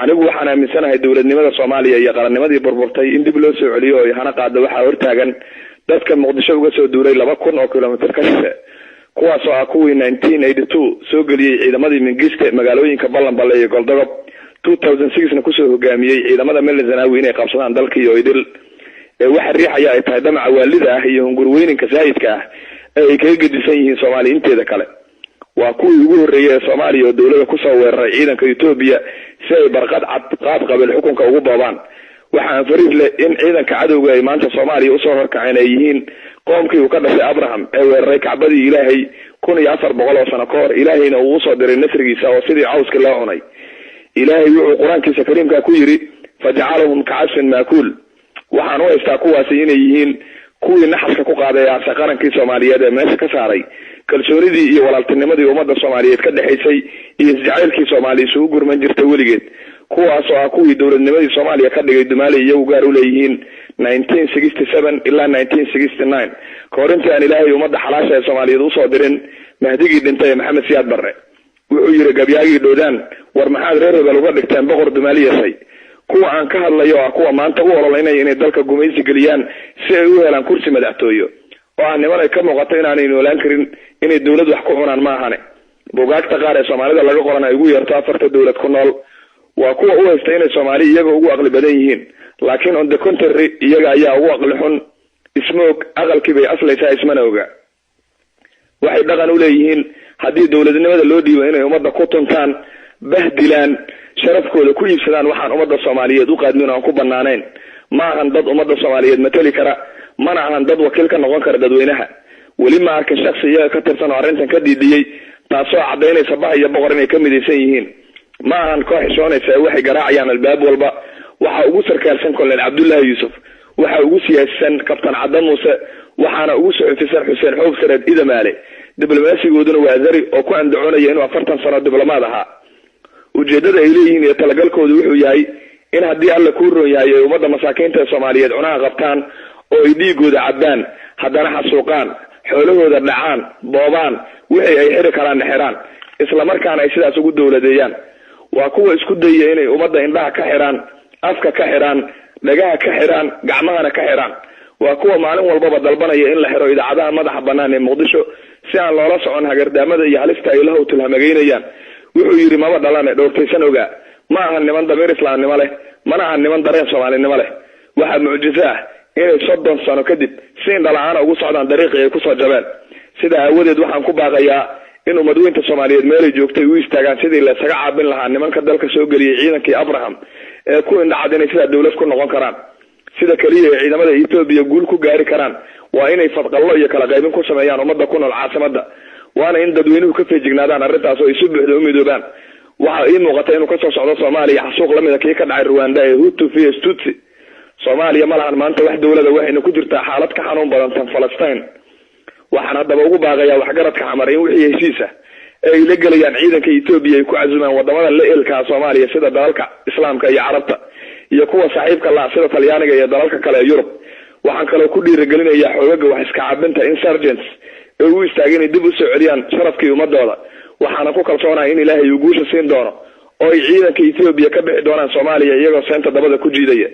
Anigu waxaan aaminsanahay dowladnimada Soomaaliya iyo qarannimadii burburtay in dib loo soo celiyo oo hana qaado. Waxaa hortaagan dadka Muqdisho uga soo duuray 2000 oo kilomitir ka shishe, kuwaas oo ah kuwii 1982 soo geliyey ciidamadii Mingiste magaalooyinka Ballanballe iyo Goldogob, 2006na kusoo hogaamiyey ciidamada Mele Zenawi inay qabsadaan dalkii oo idil. Ee waxa riixaya ay tahay damaca waalida ah iyo hungurweyninka saayidka ah ee ay kaga gedisan yihiin Soomaaliya inteeda kale. Waa kuwii ugu horreeyay ee Soomaaliya oo dowladda kusoo weeraray ciidanka Etoobiya si ay barqad cad qaab qabiil xukunka ugu boobaan. Waxa aan fariid leh in ciidanka cadowga ay maanta Soomaaliya usoo horkaceen ay yihiin qoomkii uu ka dhashay Abraham ee weeraray Kacbadii Ilaahay 1400 oo sano ka hor, Ilaahayna uu usoo diray nasrigiisa oo sidii cawska loo cunay. Ilaahay wuxuu Qur-aankiisa kariimka ku yidhi: "Fajacalahum kacasfin maakuul." Waxaan u haystaa kuwaasi inay yihiin kuwii naxaska ku qaaday aase qarankii Soomaaliyeed ee meesha ka saaray kalsoonidii iyo walaaltinimadii ummadda Soomaaliyeed ka dhexaysay iyo isjacaylkii Soomaaliya isugu gurman jirtay weligeed, kuwaas oo ah kuwii dowladnimadii Soomaaliya ka dhigay dumaali iyagu gaar u leeyihiin 1967 ilaa 1969, kahor intii aan Ilaahay ummadda xalaasha ee Soomaaliyeed usoo dirin Mahdigii dhintay ee Maxamed Siyaad Barre. Wuxuu yidhi gabyaagii Dhoodaan: "War maxaad reer hebel uga dhigteen boqor dumaali yeeshay?" Kuwa aan ka hadlayo oo ah kuwa maanta u ololeynaya inay dalka gumaysi geliyaan si ay u helaan kursi madaxtooyo, oo ah niman ay ka muuqato inaanay noolaan karin inay dowlad wax ku cunaan ma ahane, bugaagta qaar ee Soomaalida laga qoran ay ugu yeerto afarta dowlad ku nool. Waa kuwa u haysta inay Soomaali iyaga ugu aqli badan yihiin, laakiin on the contrary iyaga ayaa ugu aqli xun. Ismoog aqalkii bay aslaysaa, ismana oga. Waxay dhaqan u leeyihiin haddii dowladnimada loo dhiibo inay ummadda ku tuntaan, bahdilaan, sharafkooda ku iibsadaan waxaan ummadda Soomaaliyeed u qaadmin aan ku banaanayn. Ma ahan dad ummadda Soomaaliyeed matali kara, mana ahan dad wakiil ka noqon kara dadweynaha. Weli ma arkin shaksi iyaga ka tirsan oo arrintan ka dhiidhiyey, taasoo caddaynaysa bah iyo boqor inay ka midaysan yihiin. Ma ahan koox xishoonaysa ee waxay garaacayaan albaab walba. Waxaa ugu sarkaalsan Colonel Cabdullaahi Yuusuf, waxaa ugu siyaasisan Kabtan Cadda Muuse, waxaana ugu suxufisan Xuseen Xoob Sareed Idamaale. Diblomaasigooduna waa Zari oo ku andacoonaya inuu 40 sano diblomaad ahaa. Ujeeddada ay leeyihiin iyo talagalkoodu wuxuu yahay in haddii Alla kuu roon yahay ay ummadda masaakiinta ee Soomaaliyeed cunaha qabtaan oo ay dhiigooda cabbaan, haddana xasuuqaan, xoolahooda dhacaan, boobaan, wixii ay xiri karaanna xiraan, islamarkaana ay sidaas ugu dowladeeyaan. Waa kuwa isku dayaya inay ummadda indhaha ka xiraan, afka ka xiraan, dhagaha ka xiraan, gacmahana ka xiraan. Waa kuwa maalin walbaba dalbanaya in la xiro idaacadaha madaxa bannaan ee Muqdisho si aan loola socon hagardaamada iyo halista ay la howtilhamagaynayaan. Wuxuu yidhi: "Maba dhalane dhowrtaysan ogaa." Ma ahan niman damiir islaamnimo leh, mana ahan niman dareen soomaalinimo leh. Waxaa mucjiso ah inay 30 sano kadib si indhala-aana ugu socdaan dariiqii ay kusoo jabeen. Sidaa aawadeed waxaan ku baaqayaa in ummadweynta Soomaaliyeed meelay joogtay u istaagaan sidii laysaga caabin lahaa nimanka dalka soo geliyey ciidankii Abraham ee ku indhacad inay sidaa dowlad ku noqon karaan. Sida keliya ee ciidamada Etoobiya guul ku gaari karaan waa inay fadqallo iyo kala qaybin ku sameeyaan ummadda ku nool caasimadda, waana in dadweynuhu ka feejignaadaan arrintaas oo ay si buuxda u midoobaan. Waxaa ii muuqata inuu kasoo socdo Soomaaliya xasuuq lamida kii ka dhacay Ruwanda ee Hutu vs Tutsi. Soomaaliya ma lahan maanta wax dowlada, waxayna ku jirtaa xaalad ka xanuun badan tan Falastiin. Waxaan haddaba ugu baaqayaa waxgaradka Xamar in wixii heshiis ah ee ay la gelayaan ciidanka Etoobiya ay ku casumaan wadamada la eelkaa Soomaaliya, sida dalalka Islaamka iyo Carabta, iyo kuwa saaxiibka la sida Talyaaniga iyo dalalka kale ee Yurub. Waxaan kaloo ku dhiirigelinayaa xoogaga wax iska cabinta insurgents ee u istaagay inay dib usoo celiyaan sharafkii ummadooda. Waxaana ku kalsoonahay in Ilaahay uu guusha siin doono oo ay ciidanka Etoobiya ka bixi doonaan Soomaaliya iyagoo seenta dabada ku jiidaya.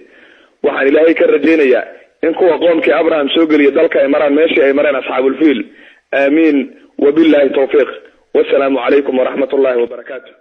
Waxaan Ilaahay ka rajaynayaa in kuwa qoomkii Abraham soo geliya dalka ay maraan meeshii ay mareen Asxaabulfiil. Aamiin, wabillahi tawfiiq, wasalaamu calaykum waraxmat ullahi wabarakaatu.